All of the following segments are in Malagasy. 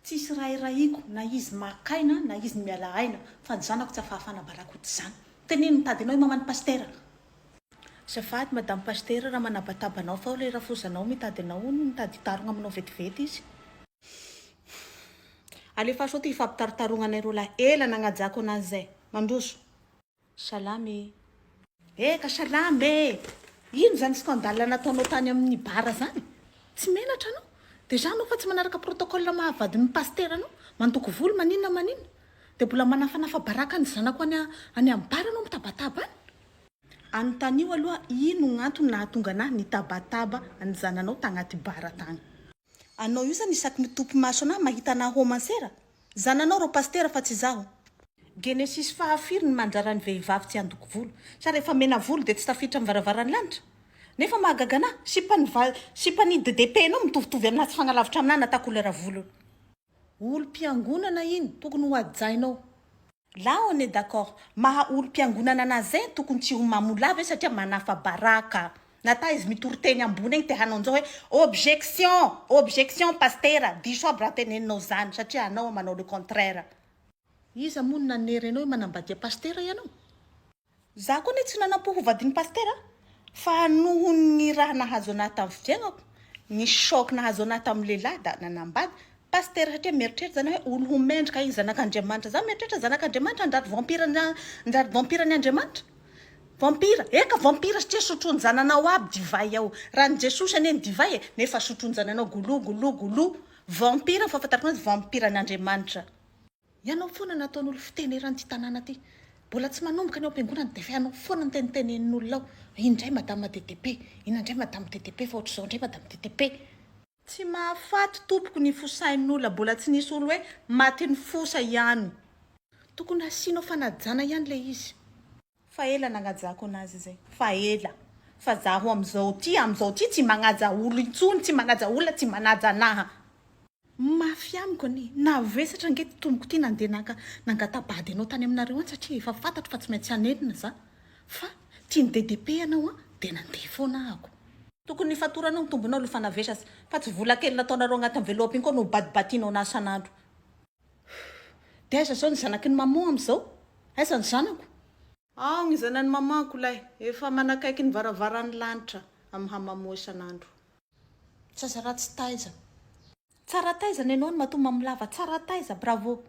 Tsisy rahirahiko na izy maka aina na izy miala aina fa ny zanako tsy afahafana baraka otrzany. Teneno mitady anao i maman'i Pasitera. Azafady madame Pasitera raha manabataba anao fa ao le rafozanao mitady anao hono mitady hitarogna aminao vetivety izy. Alefaso aty hifampitaritarognanay roa lahy ela nagnajako anazy zay. Mandroso. Salama e. Eka salama e! Ino zany scandale nataonao tany amin'ny bar zany? Tsy menatra anao? Déjà anao fa tsy manaraka protocole maha vadin'ny pasitera anao, mandoko volo maninona maninona, dia mbola manafanafa baraka ny zanako any any amin'ny bar anao mitabataba any? Anontanio aloha ino gn'antony nahatonga anah nitabataba ny zananao tagnaty bar tagny? Anao io zany isaky mitopy maso anah mahita anah homansera? Zananao rô pasitera fa tsy izaho. Genesisy faha firy ny mandrara ny vehivavy tsy handoko volo? Sa rehefa mena volo dia tsy tafiditra amin'ny varavaran'ny lanitra? Nefa mahagaga anah, sipan'ny va sipan'i DDP nao mitovitovy aminah tsy fagnalavitra aminah nata couleur volony. Olom-piangonana iny, tokony ho hajainao. Là on est d'accord, maha olom-piangonana anazy zay tokony tsy ho mamo lava izy satria manafa-baraka. Nata izy mitory teny ambony egny te hanao anzao hoe objection, objection pastera, diso aby raha teneninao zany satria anao manao le contraire. Iza moa no nanery anao hoe manambadia pastera ianao? Za koa anie tsy nanampo ho vadin'i Pasitera fa noho ny raha nahazo anah tamin'ny fiaignako, ny choc nahazo anah tamin'ny lehilahy da nanambady Pasitera satria mieritreritra zany hoe olo ho mendrika igny zanak'Andriamanitra, za mieritreritra zanak'Andriamanitra hanjary vampire hanjary vampire ny Andriamanitra? Vampire, eka vampire satria sotroin'ny zananao aby divay ao, raha ny Jesosy anie ny divay e, nefa sotroin'ny zananao golou golou golou, vampire ny fahafantarako anazy vampire ny Andriamanitra. Ianao foana no ataon'olo fiteny eran'ity tanàna ty. Mbola tsy manomboka ny ao am-piangonana dia efa ianao foana no tenitenenin'olona ao. Iny indray madame DTP, iny indray madame DTP fa ohatr'izao indray madame DTP. Tsy mahafaty tompoko ny fosain'olona, mbola tsy nisy olo hoe matin'ny fosa ihany. Tokony hasianao fanajana ihany ilay izy. Fa ela nagnajako anazy zay, fa ela. Fa zaho amizao ty, amizao ty tsy magnaja olo intsony, tsy magnaja olona, tsy manaja anaha. Mafy amiko anie, navesatra ange ty tompoko ty nandeha naka nangata-bady anao tany aminareo any satria efa fantatro fa tsy maintsy hanenina za fa tian'i DDP ianao an de nandeha foana ahako. Tokony nifatoranao ny tombonao aloha fa navesatra fa tsy vola kely nataonareo agnaty enveloppe iny koa no batibatianao anahy isan'andro. De aiza zao ny zanaky ny maman amizao? Aiza ny zanako? Ao ny zanany maman-ko lay efa manakaiky ny varavaran'ny lanitra amin'ny hamamoa isan'andro. Zaza ratsy taiza. Tsara taiza nenao no matoa mamolava tsara taiza bravo.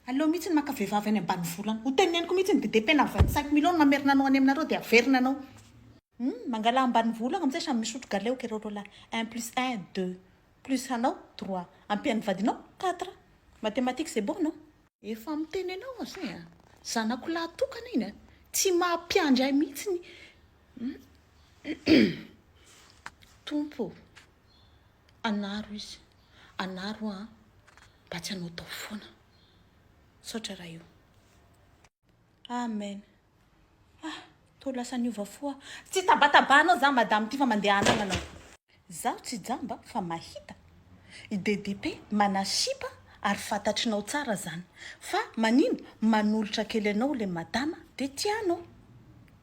Aleo mihitsy ny maka vehivavy any ambanivolo any. Ho teneniko mihitsy ny DDP na 25 millions no mamerina anao any aminareo dia averina anao. Hum mangalà ambanivolo agny amizay samy misotro galeoky ireo roalahy. Un plus un deux plus anao trois ampian'ny vadinao quatre. Mathématique c'est bon non? Efa miteny anao aho zay a! Zanako lahy tokana iny a! Tsy maha-mpiandry ahy mihitsy ny Tompo ô! Anaro izy, anaro aho mba tsy hanaotao foana. Misaotra Ray o. Amen. Ah, toa lasa niova fo aho. Tsy tabatabahanao za madame ty fa mandehana agny anao. Zaho tsy jamba fa mahita. I DDP manasipa ary fantatrinao tsara zany. Fa manino manolotra kely anao le madama de tianao.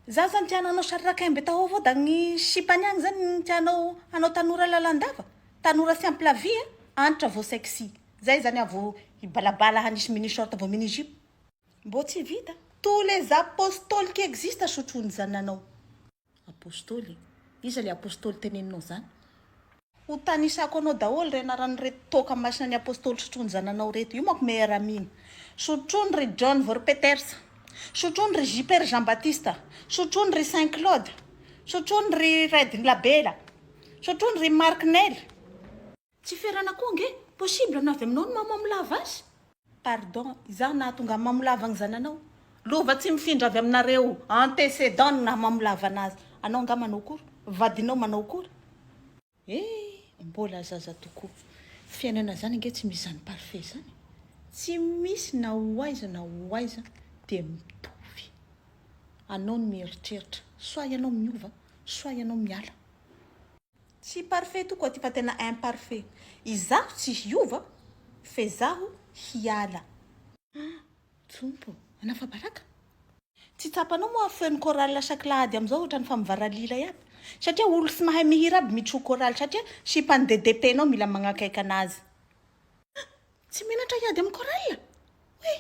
Za zany tianao hanao sary rakaimbe tao avao da gny sipany agny zany no tianao hanao tanora lalandava. Tanora simple la vie a, antitra vao sexy. Zay zany aho vao hibalabala hanisy mini short vao mini jupe. Mbô tsy vita. Tous les apostoles qui existent sotroiny zananao. Apostoly? Iza le apostoly teneninao zany? Ho tanisako anao daholo re anaran'ireto toaka masina ny apostoly sotroiny zananao reto. Io manko meilleur ami-ny. Sotroiny ry John vao ry Peters. Sotroiny ry JP ry Jean Baptiste. Sotroiny ry Saint Claude. Sotroiny ry Red Labela. Sotroiny ry Marc Nel. Tsy ferana koa ange, possible na avy aminao no maha-mamolava azy. Pardon, izaho nahatonga ny mamolava ny zananao. Lova tsy mifindra avy aminareo, antecedent no naha-mamolava anazy. Anao angaha manao akory? Vadinao manao akory? Eh! Mbola zaza tokoa. Fiainana zany ange tsy misy zany parfait zany. Tsy misy na ho aiza na ho aiza dia mitovy. Anao no mieritreritra. Soit ianao miova, soit ianao miala. Tsy parfait tokoa ty fa tena imparfait. Izaho tsy hiova fe zaho hiala. Ah! Tompo! Anafabaraka? Tsy tsapanao moa feon'ny chorale chaque lahady amizao otrany fa mivaralila iaby? Satria olo tsy mahay mihira aby mitroa chorale satria sipan'ny DDP nao mila magnakaiky anazy. Tsy menatra hiady amin'ny chorale? Oy!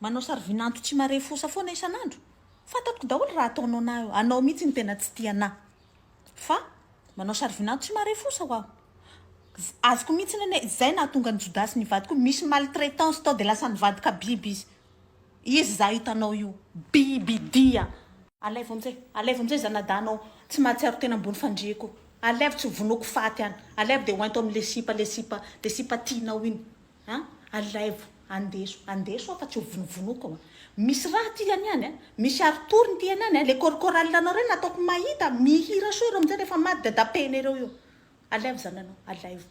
Manao sary vinanto tsy mare fosa foana isan'andro? Fantatko daholo raha ataonao anah io, anao mihitsy no tena tsy tia anah. Fa manao sary vinanto tsy mare fosa ho aho. Azoko mihitsy anie, izay nahatonga an'i Jodasy nivadika io, misy maltraitance tao dia lasa nivadika biby izy. Izy za hitanao io, biby dia. Alaivo amizay, alaivo amizay zanadahinao tsy mahatsiaro tena ambony fandriako io. Alaivo tsy ho vonoiko faty any. Alaivo dia hoento amin'le sipa, le sipa, le sipa tianao iny. An! Alaivo, andeso, andeso aho fa tsy ho vonovonoiko an! Misy raha aty any any an! Misy aritory ny any any an! Le cor chorale anao reny ataoko mahita, mihira soa ireo amizay rehefa maty dadapen'ereo io. Alaivo zananao, alaivo.